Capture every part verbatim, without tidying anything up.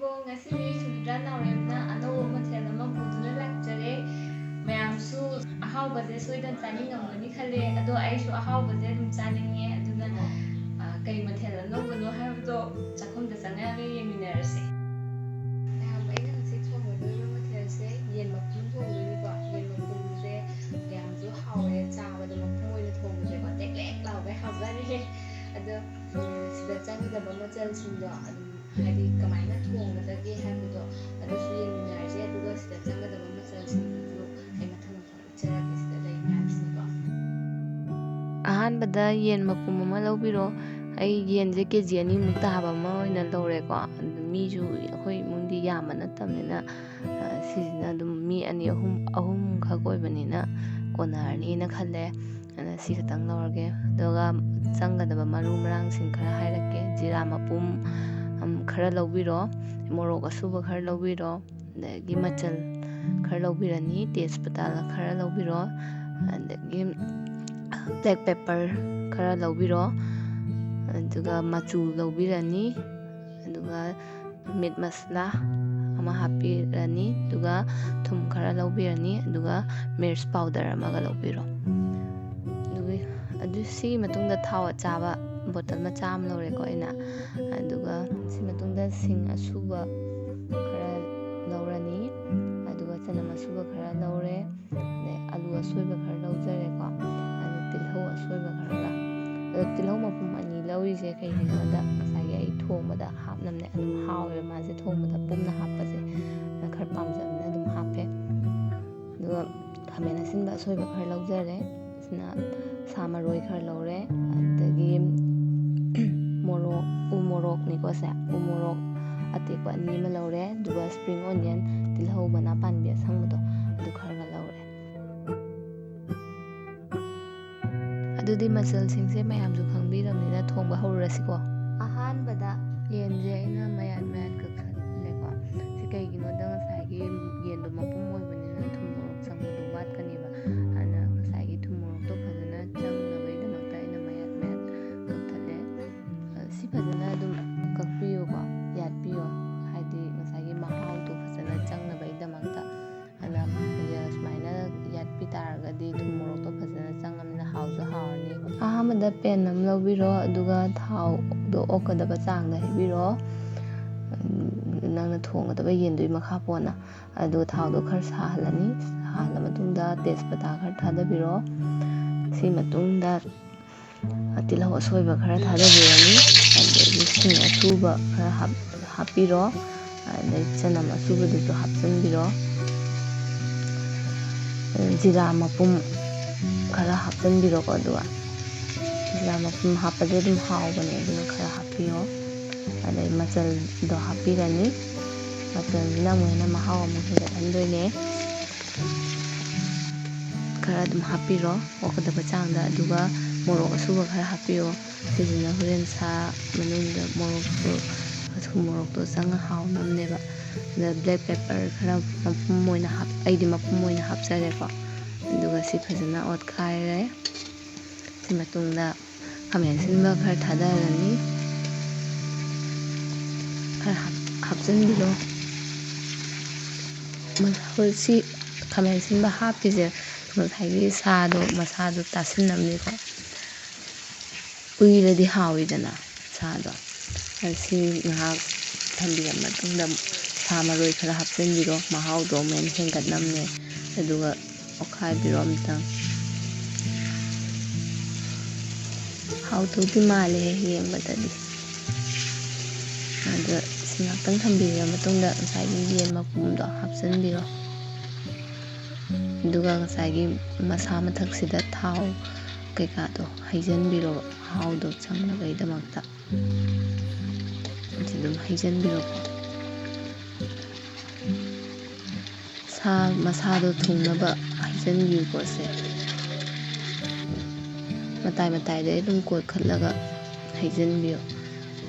ꯉꯁꯤꯗꯤ ꯁꯨꯃꯤꯇ꯭ꯔꯥ ꯅꯥꯎꯔꯦꯝꯅ ꯑꯅꯧꯕ ꯃꯊꯦꯜ ꯑꯃ ꯄꯨꯗꯨꯅ ꯂꯥꯛꯆꯔꯦ꯫ ꯃꯌꯥꯝꯁꯨ ꯑꯍꯥꯎꯕꯁꯦ ꯁꯣꯏꯗꯅ ꯆꯥꯅꯤꯡꯉꯝꯒꯅꯤ ꯈꯜꯂꯦ, ꯑꯗꯣ ꯑꯩꯁꯨ ꯑꯍꯥꯎꯕꯁꯦ ꯑꯗꯨꯝ ꯆꯥꯅꯤꯡꯉꯦ꯫ ꯑꯗꯨꯅ, ꯑ, ꯀꯩ ꯃꯊꯦꯜ ꯑꯅꯧꯕꯅꯣ ꯍꯥꯏꯕꯗꯣ ꯆꯥꯛꯈꯨꯝꯗ ꯆꯪꯉꯛꯑꯒ ꯌꯦꯡꯃꯤꯟꯅꯔꯁꯦ꯫ ꯃꯌꯥꯝ, ꯑꯩꯅ ꯉꯁꯤ ꯊꯣꯡꯒꯗꯣꯏꯕ ꯃꯊꯦꯜꯁꯦ ꯌꯦꯟ ꯃꯄꯨꯝ ꯊꯣꯡꯗꯣꯏꯅꯤꯀꯣ꯫ ꯌꯦꯟ ꯃꯄꯨꯝꯁꯦ ꯌꯥꯝꯁꯨ ꯍꯥꯎꯋꯦ, ꯆꯥꯕꯗ ꯃꯄꯨꯝ ꯑꯣꯏꯅ ꯊꯣꯡꯕꯁꯦꯀꯣ, ꯇꯦꯛ ꯇꯦꯛ ꯂꯥꯎꯒꯩ ꯍꯥꯎꯖꯥꯠꯅꯤꯍꯦ꯫ ꯑꯗꯣ, ꯎꯝ, ꯁꯤꯗ ꯆꯪꯒꯗꯕ ꯃꯆꯜꯁꯤꯡꯗꯣ ꯑꯗꯨꯝ, ꯍꯥꯏꯗꯤ ꯀꯃꯥꯏꯅ ꯊꯣꯡꯒꯗꯒꯦ ꯍꯥꯏꯕꯗꯣ ꯑꯗꯨꯁꯨ ꯌꯦꯡꯃꯤꯟꯅꯔꯁꯦ꯫ ꯑꯗꯨꯒ ꯁꯤꯗ ꯆꯪꯒꯗꯕ ꯃꯆꯜꯁꯤꯡꯗꯨꯁꯨ ꯑꯩ ꯃꯊꯪ ꯃꯊꯪ ꯎꯠꯆꯔꯛꯀꯦ ꯁꯤꯗ ꯂꯩ ꯃꯌꯥꯝꯁꯤꯡꯗꯣ꯫ ꯑꯍꯥꯟꯕꯗ ꯌꯦꯟ ꯃꯄꯨꯝ ꯑꯃ ꯂꯧꯕꯤꯔꯣ꯫ ꯑꯩ ꯌꯦꯟꯁꯦ ꯀꯦ ꯖꯤ ꯑꯅꯤꯃꯨꯛ ꯇꯥꯕ ꯑꯃ ꯑꯣꯏꯅ ꯂꯧꯔꯦꯀꯣ꯫ ꯑꯗꯨ ꯃꯤꯁꯨ ꯑꯩꯈꯣꯏ ꯏꯃꯨꯡꯗꯤ ꯌꯥꯝꯕ ꯅꯠꯇꯕꯅꯤꯅ, ꯑ, ꯁꯤꯁꯤꯅ ꯑꯗꯨꯝ ꯃꯤ ꯑꯅꯤ, ꯑꯍꯨꯝ, ꯑꯍꯨꯝꯈꯛ ꯑꯣꯏꯕꯅꯤꯅ ꯀꯣꯟꯅꯔꯅꯤꯅ ꯈꯜꯂꯦ꯫ ꯑꯗ ꯁꯤ ꯈꯛꯇꯪ ꯂꯧꯔꯒꯦ꯫ ꯑꯗꯨꯒ ꯆꯪꯒꯗꯕ ꯃꯔꯨ ꯃꯔꯥꯡꯁꯤꯡ ꯈꯔ ꯍꯥꯏꯔꯛꯀꯦ꯫ ꯖꯤꯔꯥ ꯃꯄꯨꯝ, ꯎꯝ, ꯈꯔ ꯂꯧꯕꯤꯔꯣ꯫ ꯃꯣꯔꯣꯛ ꯑꯁꯨꯕ ꯈꯔ ꯂꯧꯕꯤꯔꯣ꯫ ꯑꯗꯒꯤ ꯃꯆꯜ ꯈꯔ ꯂꯧꯕꯤꯔꯅꯤ꯫ ꯇꯦꯖꯄꯇꯥ ꯈꯔ ꯂꯧꯕꯤꯔꯣ꯫ ꯑꯗꯒꯤ black pepper ꯈꯔ ꯂꯧꯕꯤꯔꯣ꯫ ꯑꯗꯨꯒ ꯃꯆꯨ ꯂꯧꯕꯤꯔꯅꯤ꯫ ꯑꯗꯨꯒ meat masala ꯑꯃ ꯍꯥꯞꯄꯤꯔꯅꯤ꯫ ꯑꯗꯨꯒ ꯊꯨꯝ ꯈꯔ ꯂꯧꯕꯤꯔꯅꯤ꯫ ꯑꯗꯨꯒ ꯃꯤꯔꯆ powder ꯑꯃꯒ ꯂꯧꯕꯤꯔꯣ꯫ ꯑꯗꯨꯒꯤ, ꯑꯗꯨ ꯁꯤꯒꯤ ꯃꯇꯨꯡꯗ ꯊꯥꯎ ꯑꯆꯥꯕ bottle ꯃꯆꯥ ꯑꯃ ꯂꯧꯔꯦꯀꯣ ꯑꯩꯅ꯫ ꯑꯗꯨꯒ ꯁꯤ ꯃꯇꯨꯡꯗ ꯁꯤꯡ ꯑꯁꯨꯕ ꯈꯔ ꯂꯧꯔꯅꯤ꯫ ꯑꯗꯨꯒ ꯆꯅꯝ ꯑꯁꯨꯕ ꯈꯔ ꯂꯧꯔꯦ꯫ ꯑꯗꯩ ꯑꯂꯨ ꯑꯁꯣꯏꯕ ꯈꯔ ꯂꯧꯖꯔꯦꯀꯣ꯫ ꯑꯗꯨ ꯇꯤꯜꯍꯧ ꯑꯁꯣꯏꯕ ꯈꯔꯒ꯫ ꯑꯗꯣ ꯇꯤꯜꯍꯧ ꯃꯄꯨꯝ ꯑꯅꯤ ꯂꯧꯔꯤꯁꯦ ꯀꯩꯒꯤꯅꯣꯗ ꯉꯁꯥꯏꯒꯤ ꯑꯩ ꯊꯣꯡꯕꯗ ꯍꯥꯞꯅꯕꯅꯦ꯫ ꯑꯗꯨꯝ ꯍꯥꯎꯋꯦꯕ ꯃꯥꯁꯦ ꯊꯣꯡꯕꯗ ꯄꯨꯝꯅ ꯍꯥꯞꯄꯁꯦ꯫ ꯑꯗꯨꯅ ꯈꯔ ꯄꯥꯝꯖꯕꯅꯤꯅ ꯑꯗꯨꯝ ꯍꯥꯞꯄꯦ꯫ ꯑꯗꯨꯒ ꯈꯥꯃꯦꯟ ꯑꯁꯤꯟꯕ ꯑꯁꯣꯏꯕ ꯈꯔ ꯂꯧꯖꯔꯦ꯫ ꯁꯤꯅ ꯁꯥ ꯃꯔꯣꯏ ꯈꯔ ꯂꯧꯔꯦ꯫ ꯑꯗꯒꯤ ꯃꯣꯔꯣꯛ, ꯎ ꯃꯣꯔꯣꯛꯅꯤꯀꯣ ꯁꯦ꯫ ꯎ ꯃꯣꯔꯣꯛ ꯑꯇꯦꯛꯄ ꯑꯅꯤ ꯑꯃ ꯂꯧꯔꯦ꯫ ꯑꯗꯨꯒ spring onion, ꯇꯤꯜꯍꯧ ꯃꯅꯥ ꯄꯥꯟꯕꯤ ꯑꯁꯪꯕꯗꯣ, ꯑꯗꯨ ꯈꯔꯒ ꯂꯧꯔꯦ꯫ ꯑꯗꯨꯗꯤ ꯃꯆꯜꯁꯤꯡꯁꯦ ꯃꯌꯥꯝꯁꯨ ꯈꯪꯕꯤꯔꯕꯅꯤꯅ ꯊꯣꯡꯕ ꯍꯧꯔꯁꯤꯀꯣ꯫ ꯑꯍꯥꯟꯕꯗ ꯌꯦꯟꯁꯦ ꯑꯩꯅ ꯃꯌꯥꯠ ꯃꯌꯥꯠ ꯀꯛꯊꯠꯂꯦꯀꯣ꯫ ꯁꯤ ꯀꯩꯒꯤꯅꯣꯗ ꯉꯁꯥꯏꯒꯤ ꯌꯦꯟꯗꯣ ꯃꯄꯨꯝ ꯑꯣꯏꯕꯅꯤꯅ ꯊꯨꯝ ꯃꯣꯔꯣꯛ ꯆꯪꯕꯗꯣ ꯋꯥꯠꯀꯅꯦꯕ꯫ ꯑꯗꯨꯅ ꯉꯁꯥꯏꯒꯤ ꯊꯨꯝ ꯃꯣꯔꯣꯛꯇꯣ ꯐꯖꯅ ꯆꯪꯅꯕꯒꯤꯗꯃꯛꯇ ꯑꯩꯅ ꯃꯌꯥꯠ ꯃꯌꯥꯠ ꯀꯛꯊꯠꯂꯦ꯫ ꯁꯤ ꯐꯖꯅ ꯑꯗꯨꯝ ꯀꯛꯄꯤꯌꯨꯀꯣ, ꯌꯥꯠꯄꯤꯌꯣ꯫ ꯍꯥꯏꯗꯤ ꯄꯦꯟ ꯑꯃ ꯂꯧꯕꯤꯔꯣ, ꯑꯗꯨꯒ ꯊꯥꯎꯗꯣ ꯑꯣꯛꯀꯗꯕ ꯆꯥꯡꯗ ꯍꯩꯕꯤꯔꯣ꯫ ꯎꯝ, ꯅꯪꯅ ꯊꯣꯡꯒꯗꯕ ꯌꯦꯟꯗꯨꯒꯤ ꯃꯈꯥ ꯄꯣꯟꯅ꯫ ꯑꯗꯨꯒ ꯊꯥꯎꯗꯣ ꯈꯔ ꯁꯥꯍꯜꯂꯅꯤ꯫ ꯁꯥꯍꯜꯂ ꯃꯇꯨꯡꯗ ꯇꯦꯖꯄꯇꯥ ꯈꯔ ꯊꯥꯗꯕꯤꯔꯣ꯫ ꯁꯤ ꯃꯇꯨꯡꯗ ꯇꯤꯜꯍꯧ ꯑꯁꯣꯏꯕ ꯈꯔ ꯊꯥꯗꯕꯤꯔꯅꯤ꯫ ꯑꯗꯒꯤ ꯁꯤꯡ ꯑꯁꯨꯕ ꯈꯔ ꯍꯥꯞ-, ꯍꯥꯞꯄꯤꯔꯣ꯫ ꯑꯗꯩ ꯆꯅꯝ ꯑꯁꯨꯕꯗꯨꯁꯨ ꯍꯥꯞꯆꯤꯟꯕꯤꯔꯣ꯫ ꯖꯤꯔꯥ ꯃꯄꯨꯝ ꯈꯔ ꯍꯥꯞꯆꯤꯟꯕꯤꯔꯣꯀꯣ꯫ ꯑꯗꯨꯒ ꯖꯤꯔꯥ ꯃꯄꯨꯝ ꯍꯥꯞꯄꯗꯤ ꯑꯗꯨꯝ ꯍꯥꯎꯕꯅꯦ, ꯑꯗꯨꯅ ꯈꯔ ꯍꯥꯞꯄꯤꯌꯣ꯫ ꯑꯗꯩ ꯃꯆꯜꯗꯣ ꯍꯥꯞꯄꯤꯔꯅꯤ꯫ ꯃꯆꯜꯁꯤꯅ ꯑꯃꯨꯛ ꯍꯦꯟꯅ ꯃꯍꯥꯎ ꯑꯃꯨꯛ ꯍꯦꯟꯒꯠꯍꯟꯗꯣꯏꯅꯦ꯫ ꯈꯔ ꯑꯗꯨꯝ ꯍꯥꯞꯄꯤꯔꯣ, ꯑꯣꯛꯀꯗꯕ ꯆꯥꯡꯗ꯫ ꯑꯗꯨꯒ ꯃꯣꯔꯣꯛ ꯑꯁꯨꯕ ꯈꯔ ꯍꯥꯞꯄꯤꯌꯣ꯫ ꯁꯤꯁꯤꯅ ꯍꯣꯔꯦꯟ ꯁꯥ ꯃꯅꯨꯡꯗ ꯃꯣꯔꯣꯛꯇꯣ, ꯑꯊꯨꯝ ꯃꯣꯔꯣꯛꯇꯣ ꯆꯪꯉ ꯍꯥꯎꯅꯕꯅꯦꯕ꯫ ꯑꯗ black pepper ꯈꯔ ꯃꯄꯨꯝ ꯑꯣꯏꯅ ꯍꯥꯞ-, ꯑꯩꯗꯤ ꯃꯄꯨꯝ ꯑꯣꯏꯅ ꯍꯥꯞꯆꯔꯦꯀꯣ꯫ ꯑꯗꯨꯒ ꯁꯤ ꯐꯖꯅ ꯑꯣꯠꯈꯥꯏꯔꯦ꯫ ꯁꯤ ꯃꯇꯨꯡꯗ ꯈꯥꯃꯦꯟ ꯑꯁꯤꯟꯕ ꯈꯔ ꯊꯥꯗꯔꯅꯤ꯫ ꯈꯔ ꯍꯥꯞ-, ꯍꯥꯞꯆꯤꯟꯕꯤꯔꯣ꯫ ꯃ-, ꯍꯧꯖꯤꯛ ꯁꯤ ꯈꯥꯃꯦꯟ ꯑꯁꯤꯟꯕ ꯍꯥꯞꯄꯤꯁꯦ ꯉꯁꯥꯏꯒꯤ ꯁꯥꯗꯣ, ꯃꯁꯥꯗꯣ ꯇꯥꯁꯤꯟꯅꯕꯅꯤꯀꯣ꯫ ꯎꯏꯔꯗꯤ ꯍꯥꯎꯏꯗꯅ ꯁꯥꯗꯣ꯫ ꯑꯁꯤ ꯉꯥꯏꯍꯥꯛ ꯊꯝꯕꯤꯔ ꯃꯇꯨꯡꯗ ꯁꯥ ꯃꯔꯣꯏ ꯈꯔ ꯍꯥꯞꯆꯤꯟꯕꯤꯔꯣ, ꯃꯍꯥꯎꯗꯣ ꯑꯃꯨꯛ ꯍꯦꯟꯅ ꯍꯦꯟꯒꯠꯅꯕꯅꯦ꯫ ꯑꯗꯨꯒ ꯑꯣꯠꯈꯥꯏꯕꯤꯔꯣ ꯑꯝꯇꯪ꯫ ꯍꯥꯎꯗꯧꯗꯤ ꯃꯥꯜꯂꯦ ꯌꯦꯡꯕꯗꯗꯤ꯫ ꯑꯗ ꯁꯤ ꯉꯥꯛꯇꯪ ꯊꯝꯕꯤꯔ ꯃꯇꯨꯡꯗ ꯉꯁꯥꯏꯒꯤ ꯌꯦꯟ ꯃꯄꯨꯝꯗꯣ ꯍꯥꯞꯆꯤꯟꯕꯤꯔꯣ꯫ ꯑꯗꯨꯒ ꯉꯁꯥꯏꯒꯤ ꯃꯁꯥ ꯃꯊꯛꯁꯤꯗ ꯊꯥꯎ ꯀꯩꯀꯥꯗꯣ ꯍꯩꯖꯤꯟꯕꯤꯔꯣ, ꯃꯍꯥꯎꯗꯣ ꯆꯪꯅꯕꯒꯤꯗꯃꯛꯇ꯫ ꯑꯗꯨ ꯑꯗꯨꯝ ꯍꯩꯖꯤꯟꯕꯤꯔꯣꯀꯣ꯫ ꯁꯥ ꯃꯁꯥꯗꯣ ꯊꯨꯡꯅꯕ ꯍꯩꯖꯤꯟꯕꯤꯌꯨꯀꯣ꯫ ꯁꯦ ꯃꯇꯥꯏ ꯃꯇꯥꯏꯗꯩ ꯑꯗꯨꯝ ꯀꯣꯠꯈꯠꯂꯒ ꯍꯩꯖꯤꯟꯕꯤꯌꯨ,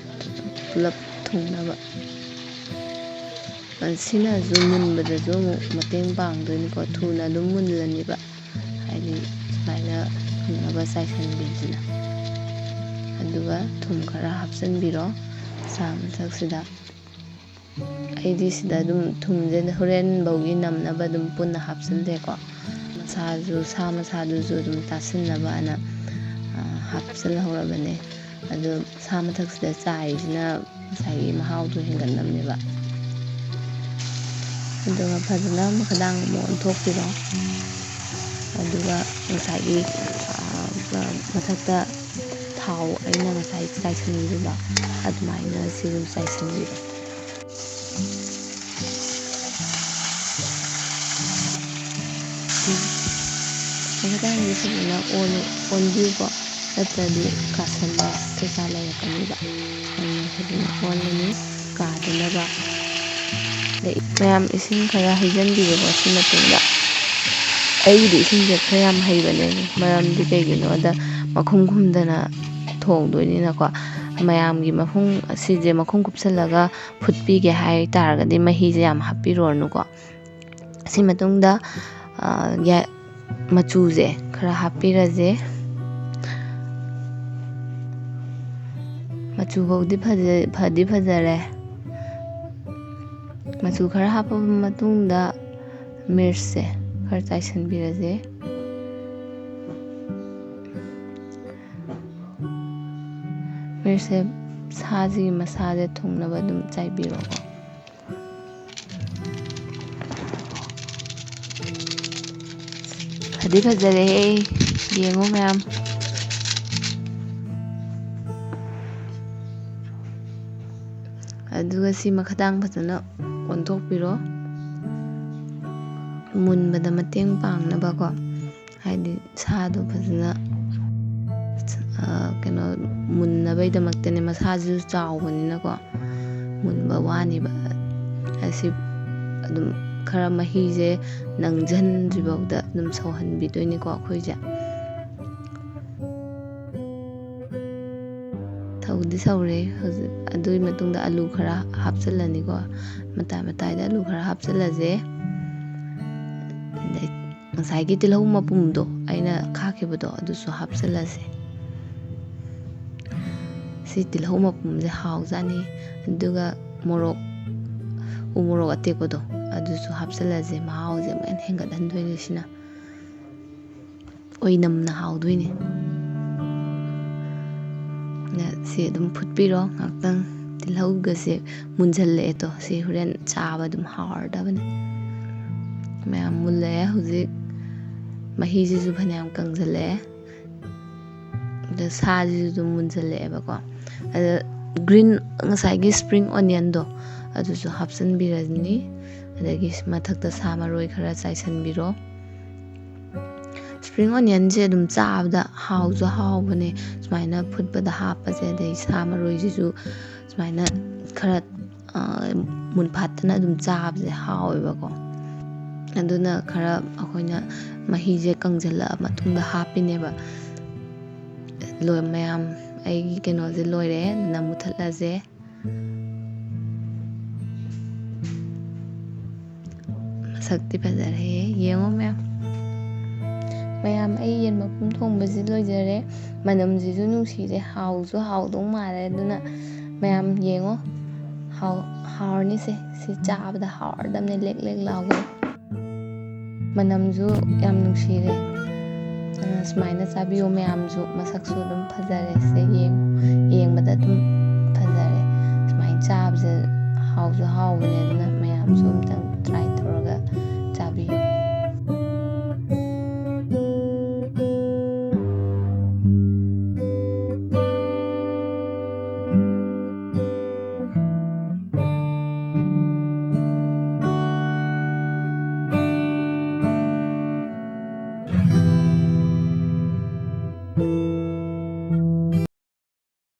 ꯄꯨꯂꯞ ꯊꯨꯡꯅꯕ꯫ ꯁꯤꯅꯁꯨ ꯃꯨꯟꯕꯗꯁꯨ ꯑꯃꯨꯛ ꯃꯇꯦꯡ ꯄꯥꯡꯗꯣꯏꯅꯤꯀꯣ, ꯊꯨꯅ ꯑꯗꯨꯝ ꯃꯨꯜꯂꯅꯤꯕ꯫ ꯍꯥꯏꯗꯤ ꯁꯨꯃꯥꯏꯅ ꯊꯨꯡꯅꯕ ꯆꯥꯏꯁꯤꯟꯕꯤꯗꯅ꯫ ꯑꯗꯨꯒ ꯊꯨꯝ ꯈꯔ ꯍꯥꯞꯆꯤꯟꯕꯤꯔꯣ ꯁꯥ ꯃꯊꯛꯁꯤꯗ꯫ ꯑꯩꯗꯤ ꯁꯤꯗ ꯑꯗꯨꯝ ꯊꯨꯝꯁꯦ ꯍꯣꯔꯦꯟ ꯐꯥꯎꯒꯤ ꯅꯝꯅꯕ ꯑꯗꯨꯝ ꯄꯨꯟꯅ ꯍꯥꯞꯆꯤꯟꯖꯩꯀꯣ꯫ ꯃꯁꯥꯁꯨ, ꯁꯥ ꯃꯁꯥꯗꯨꯁꯨ ꯑꯗꯨꯝ ꯇꯥꯁꯤꯟꯅꯕ ꯍꯥꯏꯅ, ꯑ, ꯍꯥꯞꯆꯤꯜꯍꯧꯔꯕꯅꯦ꯫ ꯑꯗꯣ ꯁꯥ ꯃꯊꯛꯁꯤꯗ ꯆꯥꯏꯁꯤꯅ ꯉꯁꯥꯏꯒꯤ ꯃꯍꯥꯎꯗꯣ ꯍꯦꯟꯒꯠꯅꯕꯅꯦꯕ꯫ ꯑꯗꯨꯒ ꯐꯖꯅ ꯃꯈꯥꯗꯥꯡ ꯑꯃꯨꯛ ꯑꯣꯟꯊꯣꯛꯄꯤꯔꯣ꯫ ꯑꯗꯨꯒ ꯉꯁꯥꯏꯒꯤ, ꯑ, ꯃꯊꯛꯇ ꯊꯥꯎ ꯑꯩꯅ ꯉꯁꯥꯏ ꯆꯥꯏꯁꯤꯟꯕꯤꯕꯗꯣ, ꯑꯗꯨꯃꯥꯏꯅ ꯁꯤꯁꯨ ꯆꯥꯏꯁꯤꯟꯕꯤꯔꯣ꯫ ꯃꯈꯥꯗꯥꯡꯁꯦ ꯐꯖꯅ ꯑꯣꯟ-, ꯑꯣꯟꯕꯤꯌꯨꯀꯣ, ꯅꯠꯇ꯭ꯔꯗꯤ ꯀꯥꯁꯟꯕ ꯀꯩꯀꯥ ꯂꯩꯔꯛꯀꯅꯤꯕ꯫ ꯑꯗꯨꯅ ꯐꯖꯅ ꯑꯣꯜꯂꯅꯤ ꯀꯥꯗꯅꯕ꯫ ꯑꯗꯩ ꯃꯌꯥꯝ ꯏꯁꯤꯡ ꯈꯔ ꯍꯩꯖꯤꯟꯕꯤꯔꯣꯀꯣ ꯁꯤ ꯃꯇꯨꯡꯗ꯫ ꯑꯩꯒꯤꯗꯤ ꯏꯁꯤꯡꯁꯦ ꯈꯔ ꯌꯥꯝ ꯍꯩꯕꯅꯦ, ꯃꯔꯝꯗꯤ ꯀꯩꯒꯤꯅꯣꯗ ꯃꯈꯨꯝ ꯈꯨꯝꯗꯅ ꯊꯣꯡꯗꯣꯏꯅꯤꯅꯀꯣ꯫ ꯃꯌꯥꯝꯒꯤ ꯃꯈꯨꯝ ꯑꯁꯤꯁꯦ ꯃꯈꯨꯝ ꯀꯨꯞꯁꯜꯂꯒ ꯐꯨꯠꯄꯤꯒꯦ ꯍꯥꯏ ꯇꯥꯔꯒꯗꯤ ꯃꯍꯤꯁꯦ ꯌꯥꯝ ꯍꯥꯞꯄꯤꯔꯨꯔꯅꯨꯀꯣ꯫ ꯁꯤ ꯃꯇꯨꯡꯗ, ꯑ, ꯌꯥ-, ꯃꯆꯨꯁꯦ ꯈꯔ ꯍꯥꯞꯄꯤꯔꯁꯦ꯫ ꯃꯆꯨ ꯐꯥꯎꯗꯤ ꯐꯖ-, ꯐꯗꯤ ꯐꯖꯔꯦ꯫ ꯃꯆꯨ ꯈꯔ ꯍꯥꯞꯄꯕ ꯃꯇꯨꯡꯗ ꯃꯤꯔꯆꯁꯦ ꯈꯔ ꯆꯥꯏꯁꯤꯟꯕꯤꯔꯁꯦ꯫ ꯃꯤꯔꯆꯁꯦ ꯁꯥꯁꯤꯒꯤ ꯃꯁꯥꯁꯦ ꯊꯨꯡꯅꯕ ꯑꯗꯨꯝ ꯆꯥꯏꯕꯤꯔꯣꯀꯣ꯫ ꯐꯗꯤ ꯐꯖꯔꯦꯍꯦ, ꯌꯦꯡꯉꯣ ꯃꯌꯥꯝ꯫ ꯑꯗꯨꯒ ꯁꯤ ꯃꯈꯥꯗꯥꯡ ꯐꯖꯅ ꯑꯣꯟꯊꯣꯛꯄꯤꯔꯣ, ꯃꯨꯟꯕꯗ ꯃꯇꯦꯡ ꯄꯥꯡꯅꯕꯀꯣ꯫ ꯍꯥꯏꯗꯤ ꯁꯥꯗꯣ ꯐꯖꯅ, ꯑ, ꯀꯩꯅꯣ, ꯃꯨꯟꯅꯕꯩꯗꯃꯛꯇꯅꯦ, ꯃꯁꯥꯁꯤꯁꯨ ꯆꯥꯎꯕꯅꯤꯅꯀꯣ ꯃꯨꯟꯕ ꯋꯥꯅꯤꯕ꯫ ꯑꯁꯤ ꯑꯗꯨꯝ ꯈꯔ ꯃꯍꯤꯁꯦ ꯅꯪꯁꯤꯟꯗ꯭ꯔꯤꯐꯥꯎꯗ ꯑꯗꯨꯝ ꯁꯧꯍꯟꯕꯤꯗꯣꯏꯅꯤꯀꯣ ꯑꯩꯈꯣꯏꯁꯦ꯫ ꯁꯧꯗꯤ ꯁꯧꯔꯦ ꯍꯧꯖꯤꯛ꯫ ꯑꯗꯨꯒꯤ ꯃꯇꯨꯡꯗ ꯑꯂꯨ ꯈꯔ ꯍꯥꯞꯆꯤꯜꯂꯅꯤꯀꯣ, ꯃꯇꯥꯏ ꯃꯇꯥꯏꯗ ꯑꯂꯨ ꯈꯔ ꯍꯥꯞꯆꯤꯜꯂꯁꯦ꯫ ꯑꯗꯩ ꯉꯁꯥꯏꯒꯤ ꯇꯤꯜꯍꯧ ꯃꯄꯨꯝꯗꯣ ꯑꯩꯅ ꯈꯥꯛꯈꯤꯕꯗꯣ ꯑꯗꯨꯁꯨ ꯍꯥꯞꯆꯤꯜꯂꯁꯦ꯫ ꯁꯤ ꯇꯤꯜꯍꯧ ꯃꯄꯨꯝꯁꯦ ꯍꯥꯎꯖꯥꯠꯅꯤ꯫ ꯑꯗꯨꯒ ꯃꯣꯔꯣꯛ, ꯎ ꯃꯣꯔꯣꯛ ꯑꯇꯦꯛꯄꯗꯣ ꯑꯗꯨꯁꯨ ꯍꯥꯞꯆꯤꯜꯂꯁꯦ꯫ ꯃꯍꯥꯎꯁꯦ ꯑꯃꯨꯛ ꯍꯦꯟꯅ ꯍꯦꯟꯒꯠꯍꯟꯗꯣꯏꯅꯦ ꯁꯤꯅ꯫ ꯑꯣꯏꯅꯝꯅ ꯍꯥꯎꯗꯣꯏꯅꯦ꯫ ꯁꯤ ꯑꯗꯨꯝ ꯐꯨꯠꯄꯤꯔꯣ ꯉꯥꯛꯇꯪ꯫ ꯇꯤꯜꯍꯧꯒꯁꯦ ꯃꯨꯟꯖꯜꯂꯛꯑꯦ꯫ ꯇꯣ, ꯁꯤ ꯍꯣꯔꯦꯟ ꯆꯥꯕ ꯑꯗꯨꯝ ꯍꯥꯎꯔꯗꯕꯅꯦ꯫ ꯃꯌꯥꯝ ꯃꯨꯜꯂꯛꯑꯦ ꯍꯧꯖꯤꯛ꯫ ꯃꯍꯤꯁꯤꯁꯨ ꯐꯅꯌꯥꯝ ꯀꯪꯁꯜꯂꯛꯑꯦ꯫ ꯑꯗ ꯁꯥꯁꯤꯁꯨ ꯑꯗꯨꯝ ꯃꯨꯟꯖꯜꯂꯛꯑꯦꯕꯀꯣ꯫ ꯑꯗ ꯒ꯭ꯔꯤꯟ, ꯉꯁꯥꯏꯒꯤ ꯁ꯭ꯄ꯭ꯔꯤꯡ ꯑꯣꯅꯤꯌꯟꯗꯣ, ꯑꯗꯨꯁꯨ ꯍꯥꯞꯆꯤꯟꯕꯤꯔꯅꯤ꯫ ꯑꯗꯒꯤ ꯃꯊꯛꯇ ꯁꯥ ꯃꯔꯣꯏ ꯈꯔ ꯆꯥꯏꯁꯤꯟꯕꯤꯔꯣ꯫ ꯁ꯭ꯄ꯭ꯔꯤꯡ ꯑꯣꯅꯤꯌꯟꯁꯦ ꯑꯗꯨꯝ ꯆꯥꯕꯗ ꯍꯥꯎꯁꯨ ꯍꯥꯎꯕꯅꯦ꯫ ꯁꯨꯃꯥꯏꯅ ꯐꯨꯠꯄꯗ ꯍꯥꯞꯄꯁꯦ, ꯑꯗꯩ ꯁꯥ ꯃꯔꯣꯏꯁꯤꯁꯨ ꯁꯨꯃꯥꯏꯅ ꯈꯔ, ꯑ, ꯃꯨꯟꯐꯥꯠꯇꯅ ꯑꯗꯨꯝ ꯆꯥꯕꯁꯦ ꯍꯥꯎꯋꯦꯕꯀꯣ꯫ ꯑꯗꯨꯅ ꯈꯔ ꯑꯩꯈꯣꯏꯅ ꯃꯍꯤꯁꯦ ꯀꯪꯁꯤꯜꯂꯛꯑ ꯃꯇꯨꯡꯗ ꯍꯥꯞꯄꯤꯅꯦꯕ꯫ ꯂꯣꯏ ꯃꯌꯥꯝ, ꯑꯩꯒꯤ ꯀꯩꯅꯣꯁꯦ ꯂꯣꯏꯔꯦ, ꯑꯗꯨꯅ ꯃꯨꯊꯠꯂꯁꯦ꯫ ꯃꯁꯛꯇꯤ ꯐꯖꯔꯦ, ꯌꯦꯡꯉꯣ ꯃꯌꯥꯝ꯫ ꯃꯌꯥꯝ, ꯑꯩ ꯌꯦꯟ ꯃꯄꯨꯝ ꯊꯣꯡꯕꯁꯤ ꯂꯣꯏꯖꯔꯦ꯫ ꯃꯅꯝꯁꯤꯁꯨ ꯅꯨꯡꯁꯤꯔꯦ, ꯍꯥꯎꯁꯨ ꯍꯥꯎꯗꯧ ꯃꯥꯜꯂꯦ꯫ ꯑꯗꯨꯅ ꯃꯌꯥꯝ ꯌꯦꯡꯉꯣ, ꯍꯥꯎ-, ꯍꯥꯎꯔꯅꯤꯁꯦ꯫ ꯁꯤ ꯆꯥꯕꯗ ꯍꯥꯎꯔꯗꯕꯅꯦ, ꯂꯦꯛ ꯂꯦꯛ ꯂꯥꯎꯒꯩ꯫ ꯃꯅꯝꯁꯨ ꯌꯥꯝ ꯅꯨꯡꯁꯤꯔꯦ꯫ ꯑ, ꯁꯨꯃꯥꯏꯅ ꯆꯥꯕꯤꯌꯣ ꯃꯌꯥꯝꯁꯨ꯫ ꯃꯁꯛꯁꯨ ꯑꯗꯨꯝ ꯐꯖꯔꯦ꯫ ꯁꯦ ꯌꯦꯡ-, ꯌꯦꯡꯕꯗ ꯑꯗꯨꯝ ꯐꯖꯔꯦ꯫ ꯁꯨꯃꯥꯏꯅ ꯆꯥꯕꯁꯦ ꯍꯥꯎꯁꯨ ꯍꯥꯎꯕꯅꯦ꯫ ꯑꯗꯨꯅ ꯃꯌꯥꯝꯁꯨ ꯑꯝꯇꯪ try ꯇꯧꯔꯒ ꯆꯥꯕꯤꯌꯨ꯫